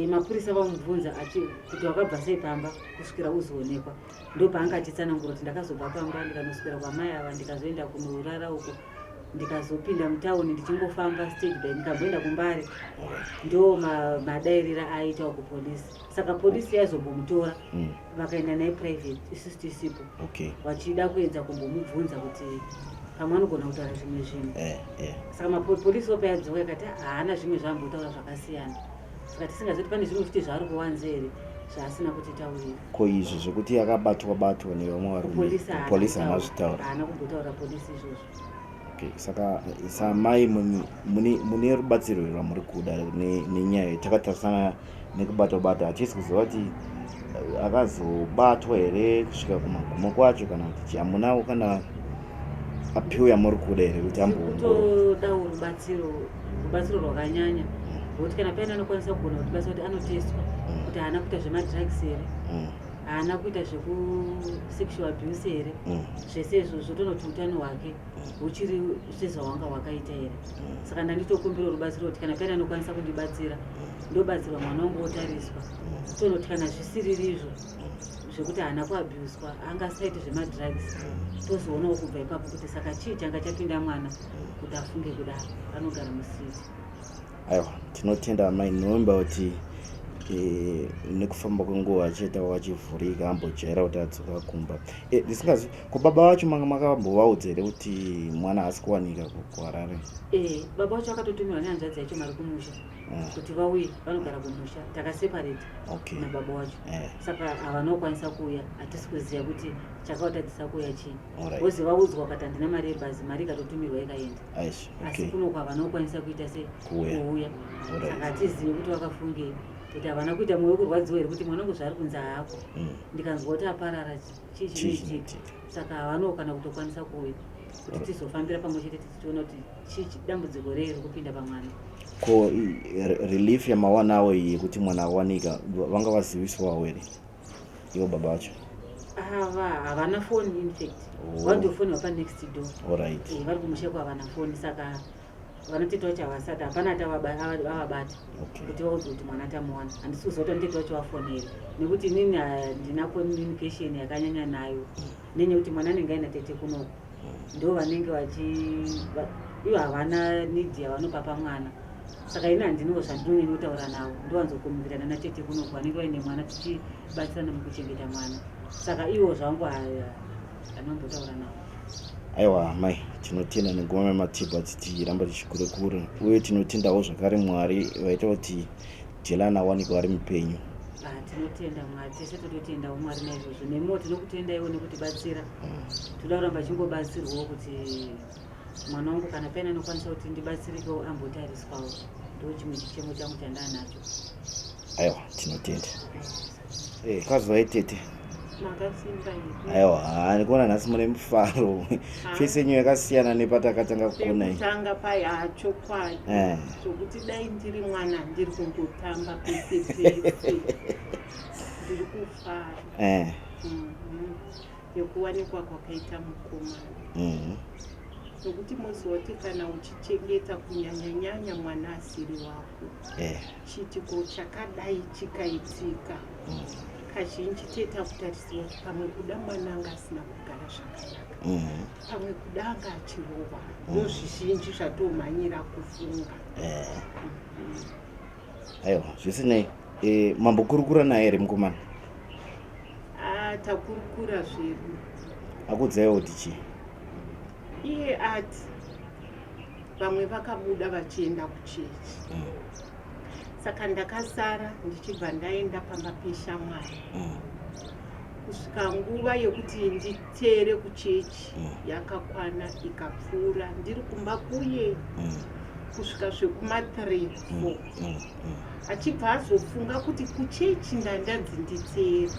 Mapurisa vamubvunza achi kuti wakabva sei pamba kusvikira uzoonekwa. Ndopaanga achitsanangura kuti ndakazobva pamba, ndikanoswera kwamai ava, ndikazoenda kunorara uko, ndikazopinda mutauni ndichingofamba stage by, ndikamboenda kuMbare. Ndo madairira aiita kupolisi. Saka polisi yaizombomutora, vakaenda naye private, isusu tisipo, vachida kuedza kumbomubvunza kuti pamwe anogona kutaura zvimwe zvinhu. Saka mapolisi opa yadzoka ikati haana zvimwe zvaambotaura zvakasiyana. Saka tisingazoti pane zvimwe futi zvaari kuwanza here zvaasina kutitaurira. Ko izvi zvekuti akabatwa batwa nevamwe varume? Polisi haana Polisi haana kutaura. zvitaura? Haana kumbotaura polisi izvozvo. Okay. Saka samai mune rubatsiro rwamuri kuda nenyaya takatarisana nekubatwa batwa? Hatisi kuziva kuti akazobatwa here kusvika kumagumo kwacho kana kuti chii. Hamunawo kana appeal yamuri kuda here kuti amboongororwa? Kutodawo rubatsiro, rubatsiro rwakanyanya, nokuti kana paine anokwanisa kugona kutibatsira kuti anotestwa kuti haana kuita zvemadrugs here, haana kuita zvekusexual abuse here, zvese izvozvo, tonoti utano hwake huchiri sezvahwanga hwakaita here. Saka ndanditokumbira rubatsiro kuti kana paine anokwanisa kundibatsira, ndobatsirwa, mwana wangu otariswa, tonoti kana zvisiriri izvo. Zvekuti haana kuabuswa, anga asingaiti zvemadrugs. Tozoonawo kubva ipapo kuti saka chii changa chapinda mwana kuti afunge kudaro. Anogara mustreet. Aiwa, tinotenda amai. Ndinovimba kuti nekufamba kwenguva achaita wachivhurika, ambojaira kuti adzoka kumba. Ndisingazi ko baba vacho manga makambovaudza here kuti mwana haasi kuwanika kuHarare? Baba vacho vakatotumirwa nehanzvadzi yacho mari kumusha kuti vauye, vanogara kumusha, takaseparate nababa wacho. Saka havana kukwanisa kuuya, hatisi kuziva kuti chakavatadzisa kuuya chii. Vozi vaudzwa vakati handina mari yebhazi, mari ikatotumirwa ikaenda. Aish, Asi kunoku havana kukwanisa kuita se Kuuya. Kuuya. Saka hatizivi kuti vakafungei, kuti havana kuita mwoyo wekurwadziwa here kuti mwana wangu zvaari kunzi haako, ndikanzwa kuti aparara, chii Chii chinoitika? chinoitika? Saka havanawo kana kutokwanisa kuuya kuti tizofambira pamwe chete tichiona kuti chii dambudziko rei riri kupinda pamwana. Ko relief yamawanawo iyi yekuti mwana awanika, vanga vaziviswawo here ivo baba vacho? Ava havana foni, in fact. Vandofonwa panext door. Vari kumusha kwavana foni, saka vanotete vacho havasati, hapana ati avabata kuti vaudze kuti mwana tamuwana. Handisi kuziva kuti vanotete vacho vafoneri, nekuti inini handina communication yakanyanya nayo, nenyaya yekuti mwana anenge aina tete kunoku, ndo vanenge vachi ivo havana need yavanopa pamwana. Saka ini handiniwo zvandinonyanya kutaura navo, ndowanzokomunikirana natete kunoku vanenge vaine mwana, tichibatsirana mukuchengeta mwana. Saka ivo zvangu hanombotaura navo. Aiwa mai, tinotenda nenguva yamatibva tichiramba tichikurekure, uye tinotendawo zvakare Mwari vaita kuti Jelani awanikwe ari mupenyu. Ah, tinotenda Mwari, tese tototendawo Mwari naizvozvo. Nemiwo tinokutendaiwo nekutibatsira. Toda kuramba chingobatsirwawo kuti mwana wangu, kana paine anokwanisa kuti ndibatsirikewo, ambotariswawo. Ndo chimwe chichemo changu chandanacho. Aiwa, tinotenda. Kwazivai tete. Makasimba here? Aiwa, haa, ndikuona nhasi mune mufaro. Face yenyu yakasiyana nepatakatanga kuonai. Pekutanga paya, chokwadi, zvokuti dai ndiri mwana ndiri kungotamba pese pese, ndiri kufara nekuwanikwa kwakaita mukomana, nokuti mozoti kana uchichengeta, kunyanyanyanya mwana asiri wako, chiitiko chakadai chikaitika, kazhinji teta kutarisirwa kuti pamwe kuda mwana anga asina kugara zvakanaka, pamwe kuda anga achirohwa. Ndo zvizhinji zvatomhanyira kufunga. Aiwa, zvisinei, mambokurukura naye here mukomana? Ah, takurukura zvedu. Akudzaiwo kuti chii? Iye ati vamwe vakabuda vachienda kuchechi, saka ndakasara ndichibva ndaenda pamba peshamwari kusvika nguva yekuti nditeere kuchechi yakakwana, ikapfuura ndiri kumba kuye kusvika zvekuma3 4. Achibva azofunga kuti kuchechi ndandanzi nditeere,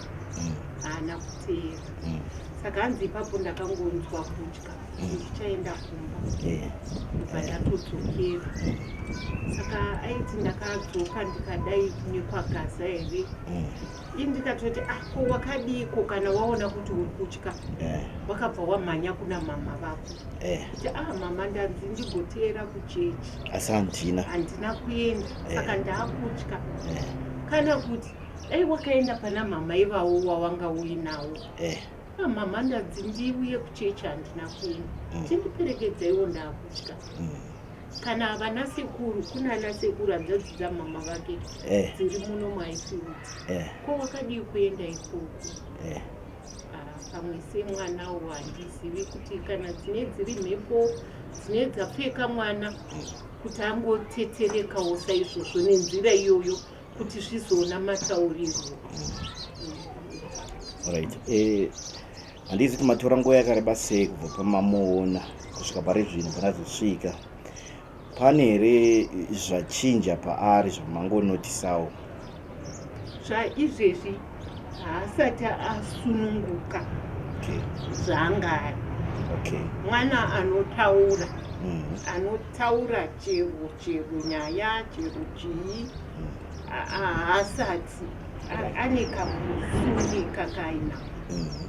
haana kuteera. Saka hanzi ipapo ndakangonzwa kutya kuti ndichaenda kumba, ndobva ndatodzokera. Saka aiti ndakadzoka ndikadai nekwagaza here, ini ndikatoti, "Ah, ko wakadiko kana waona kuti uri kutya, wakabva wamhanya kuna mama vako kuti, 'Ah mama, ndanzi ndigoteera kuchechi, Asi handina. Handina kuenda, saka ndaakutya.' Kana kuti dai wakaenda pana mama ivavo wawanga uinawo, 'Ah mama, ndanzi ndiuye kuchechi, handina kuenda, chindiperekedzaiwo, ndaakutya.' Kana vana sekuru, kuna ana sekuru, hanzvadzi dzamama vake dziri muno muHighfield, ko wakadii kuenda ikoko? Ah, pamwe semwanawo handizivi kuti kana dzine dziri mhepo dzine dzapfeka mwana kuti angoteterekawo saizvozvo nenzira iyoyo kuti zvizoona mataurirwo. Right, handizi kuti matora nguva yakareba sei kubva pamamuona kusvika pari zvino panazosvika. Pane here zvachinja paari zvamangonotisawo? Zvaizvezvi haasati asununguka zvaanga ari. Mwana anotaura, anotaura chero chero nyaya, chero chii. Haasati ane kakusungika kaina,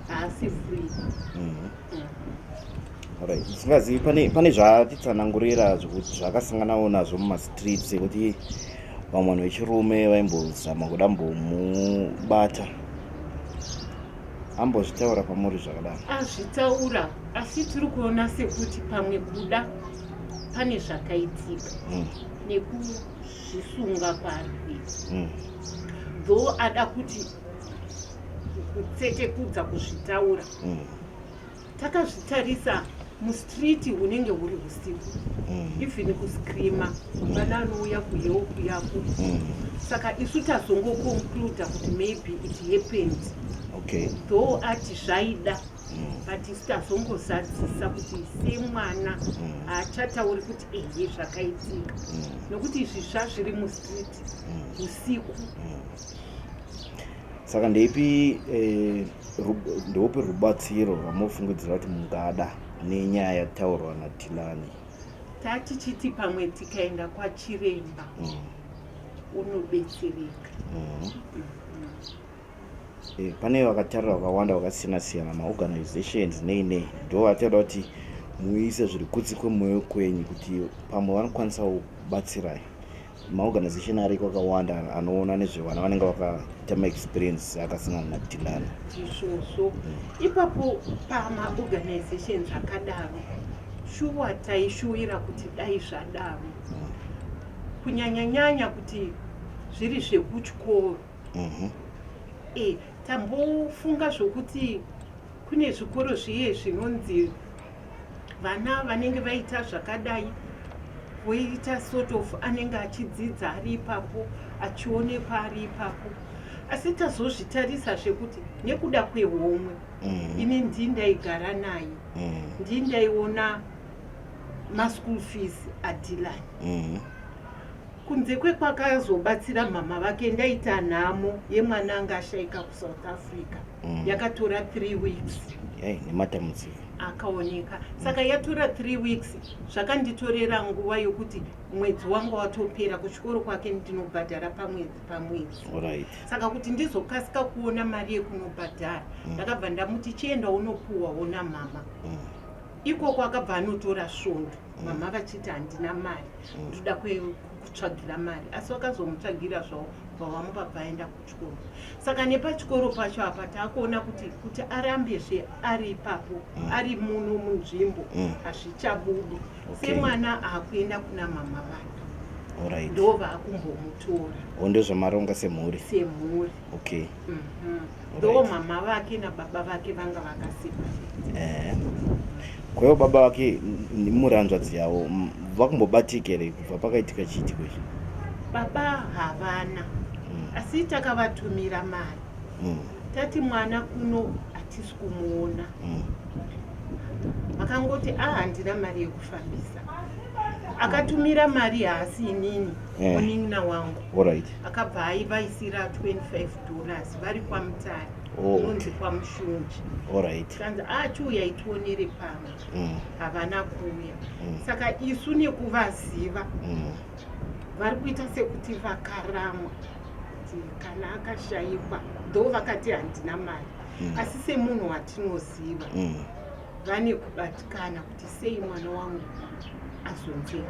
haasi free. Alright, ndisingazivi pane zvaatitsanangurira zvekuti zvakasanganawo nazvo mumastreets, ekuti vamwe vanhu vechirume vaimbozama kuda mbomubata? Ambozvitaura kwamuri zvakadaro? Azvitaura, asi tiri kuona sekuti pamwe kuda pane zvakaitika nekuzvisunga kwaari kuita. Though ada kuti kutsetekudza kuzvitaura. Takazvitarisa mustreet hunenge huri husiku. Even kuscreama vana anouya kuhelp yako. Saka isu tazongoconcluda kuti maybe it happened. Though ati zvaida, but isu tazongozadzisa kuti semwana haachatauri kuti ehe zvakaitika. Nokuti izvi zvazviri mustreet usiku. Saka ndeipi ndeupi rubatsiro rwamunofungidzira kuti mungada nenyaya yataurwa naDhilani? Tatichiti pamwe tikaenda kwachiremba unobetsereka. Pane vakatarira vakawanda vakasiyana siyana, maorganizations nei nei, ndo vataura kuti muise zviri kutsi kwemwoyo kwenyu kuti pamwe vanokwanisa kubatsirai. Maorganization ariko akawanda anoona nezvevana vanenge vakaita maexperience akasangana naDhilani. Ndizvozvo. Ipapo pamaorganizations akadaro, shuwa taishuwira kuti dai zvadaro, kunyanyanyanya kuti zviri zvekuchikoro. Tambofunga zvokuti kune zvikoro zviye zvinonzi vana vanenge vaita zvakadai voita sort of anenge achidzidza ari ipapo, achionekwa ari ipapo. Asi tazozvitarisa zvekuti nekuda kwehomwe, ini ndii ndaigara naye, ndii ndaiona maschool fees aDhilani. Kunze kwekwakazobatsira mama vake, ndaita nhamo yemwana anga ashaika kuSouth Africa. Yakatora 3 weeks. Hey, nematambudziko. Akaoneka. Saka yatora 3 weeks, zvakanditorera nguva yokuti mwedzi wanga watopera. Kuchikoro kwake ndinobhadhara pamwedzi pamwedzi. Saka kuti ndizokasika kuona mari yekunobhadhara, ndakabva ndamuti chienda unopuwawo namama. Ikoko akabva anotora svondo, mama vachiti handina mari, ndoda kutsvagira mari, asi vakazomutsvagira zvavo, bva vamupa, aenda kuchikoro. Saka nepachikoro pacho apa taakuona kuti arambezve ari ipapo, ari muno munzvimbo, hazvichabudi. Semwana aakuenda kuna mama vake, ndo vaakumbomutora. O, ndozvamaronga semhuri? Semhuri. Ndo mama vake nababa vake vanga vakaseparate. Kwaivo baba vake muri hanzvadzi yavo, vakumbobatika here kubva pakaitika chiitiko ichi? Baba havana, asi takavatumira mari. Tati mwana kuno hatisi kumuona. Vakangoti a, handina mari yekufambisa. Akatumira mari haasi inini, munin'ina wangu. Akabva aivaisira $25 vari kwaMutare, unonzi kwaMushunji. Kanzi achiuya itionere pamwe. Havana kuuya. Saka isu nekuvaziva, vari kuita sekuti vakaramwa kuti kana akashayikwa, though vakati handina mari, asi semunhu watinoziva, vane kubatikana kuti sei mwana wangu azonzi.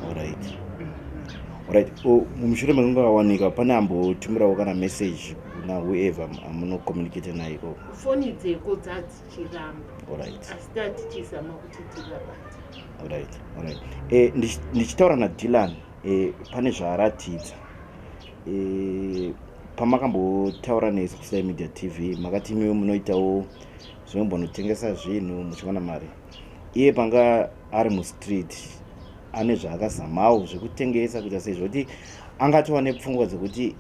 Alright. Mushure mekunge awanika, pane ambotumirawo kana message kuna whoever amunocommunicate naye ikoko? Foni dzeko dzadzichiramba, asi tatichizama kuti tivabate. Alright. Ndichitaura naDylan, pane zvaaratidza. Pamakambotaura nesu kuSly Media TV, makati imiwe munoitawo zvinombonotengesa zvinhu muchiwana mari. Iye panga ari mustreet ane zvaakazamawo zvekutengesa kuita sei, zvokuti angatova nepfungwa dzekuti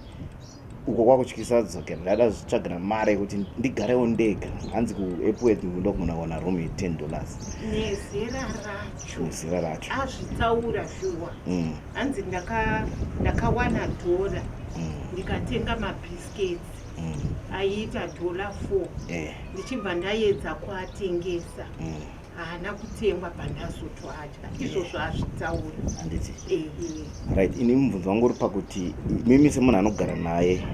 uko kwakutyisa, dzokera, ndada zvitsvagira mari yekuti ndigarewo ndega. Hanzi kuEpworth ndokugona kuwana room ye$10. Nezera racho. Nezera racho. Azvitaura shuwa. Hanzi ndakawana dhora, ndikatenga mabiscuits aiita $4, ndichibva ndaedza kuatengesa, haana kutengwa, bvandazotoadya. Izvozvo azvitaura. Handiti? Ehe. Right, ini mubvunzo wangu uri pakuti mimi semunhu anogara naye,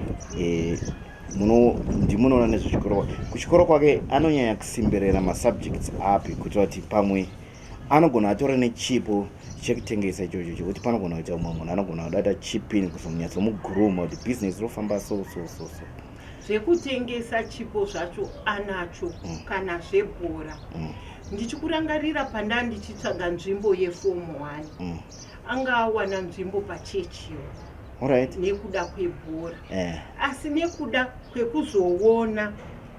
ndimunoona nezvechikoro, kuchikoro kwake anonyanya kusimberera masubjects api, kuitira kuti pamwe anogona atora nechipo chekutengesa ichocho, chekuti panogona kuita umwe munhu anogona kudata chipini kuzonyatsomuguruma kuti bhizinesi rofamba so so so so? Zvekutengesa chipo zvacho anacho kana zvebhora. Ndichikurangarira panda ndichitsvaga nzvimbo yeform one. Anga awana nzvimbo pachechiwo. Alright. Nekuda kwebhora. Eh. Asi nekuda kwekuzoona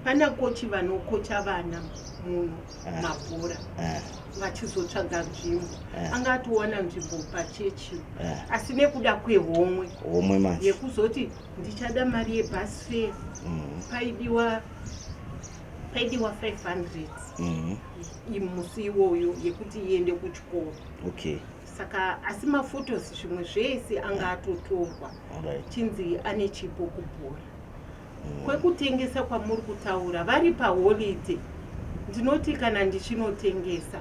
pana kochi vanokocha vana muno Eh. mabhora Eh. vachizotsvaga nzvimbo. Eh. Anga atowana nzvimbo pachechi. Eh. Asi nekuda kwehomwe. Homwe manje. Yekuzoti ndichada mari yebus fare. Paidiwa 500 musi iwoyo yekuti iende kuchikoro. Okay. Saka asi mafotos zvimwe zvese anga atotorwa. Alright. Chinzi ane chipo kubhora. Kwekutengesa kwamuri kutaura vari paholiday, ndinoti kana ndichinotengesa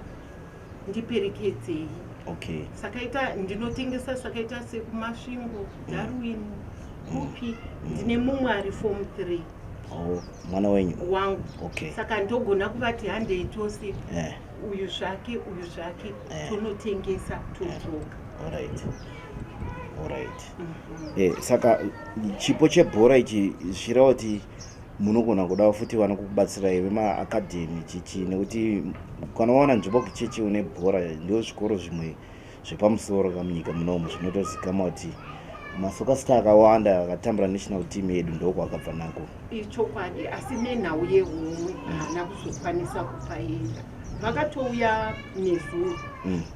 ndiperekedzei. Okay. Sakaita ndinotengesa sakaita sekuMasvingo, Darwin, kupi, ndine mumwe ari form 3. Oh, mwana wenyu? Wangu. Okay. Saka ndogona kuvati handei tose. Eh. Uyu zvake, uyu zvake, Eh. tonotengesa todzoka. Alright. Alright. Eh, saka chipo chebhora ichi zvichireva kuti munogona kuda futi vanokubatsirai vemaacademy chichi, nekuti kana wawana nzvimbo kuchechi une bhora, ndo zvikoro zvimwe zvepamusoro kamunyika munomu zvinotozikanwa kuti masoccer star akawanda akatambura national team yedu ndokwakabva nako. Ichokwadi, asi nenhau yehomwe haana kuzokwanisa kupaenda. Vakatouya nezuro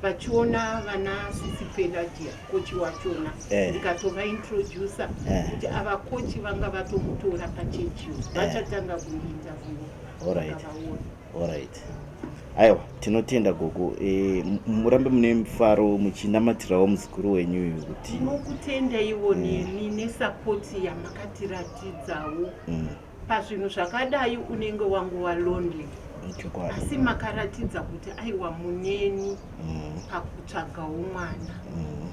vachiona vana sisi Pelagia, kochi wachona. Eh. Ndikatovaintrodusa Eh. kuti ava kochi vanga vatomutora pachechiyo, vachatanga kundiinterview. Alright. Vakavaona. Alright, aiwa, tinotenda gogo. Murambe mune mufaro muchinamatirawo muzukuru wenyu uyu kuti Tinokutendaiwo nemi nesapoti yamakatiratidzao pazvinhu zvakadai. Unenge wanguva lonely, Chokwadi. Asi makaratidza kuti aiwa, muneni pakutsvagawo mwana.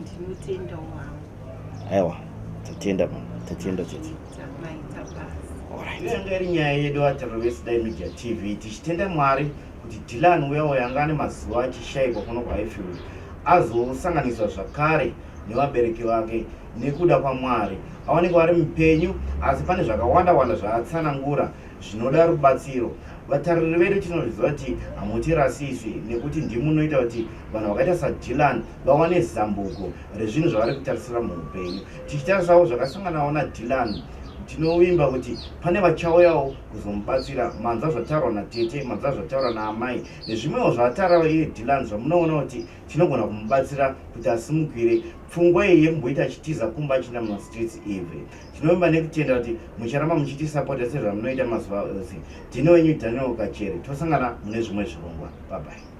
Ndinotendawo hangu. Aiwa, tatenda ma, tatenda tete. Maita basa. Alright. Yanga iri nyaya yedu, vatariri veSly Media TV, tichitenda Mwari kuti Dylan uya uyo anga ane mazuva achishayikwa kuno kuHighfield azosanganiswa zvakare nevabereki vake nekuda kwaMwari, awanikwa ari mupenyu. Asi pane zvakawanda wanda zvaatsanangura zvinoda rubatsiro. Vatariri vedu, tinozviziva kuti hamutirasiswi nekuti ndimunoita kuti vanhu vakaita saDylan vawane zambuko rezvinhu zvavari kutarisira muupenyu. Tichitarisawo zvakasanganawo naDylan, tinovimba kuti pane vachauyawo kuzomubatsira. Manzwa zvataurwa natete, manzwa zvataurwa naamai nezvimwewo zvaataurawo iye Dylan zvamunoona kuti tinogona kumubatsira kuti asimukire pfungwa iyi yekumboita achitiza kumba achienda mumastreets eve. Tinovimba nekutenda kuti mucharamba muchitisapota sezvamunoita mazuva ose. Ndini wenyu Daniel Kachere. Tosangana mune zvimwe zvirongwa. Bye bye.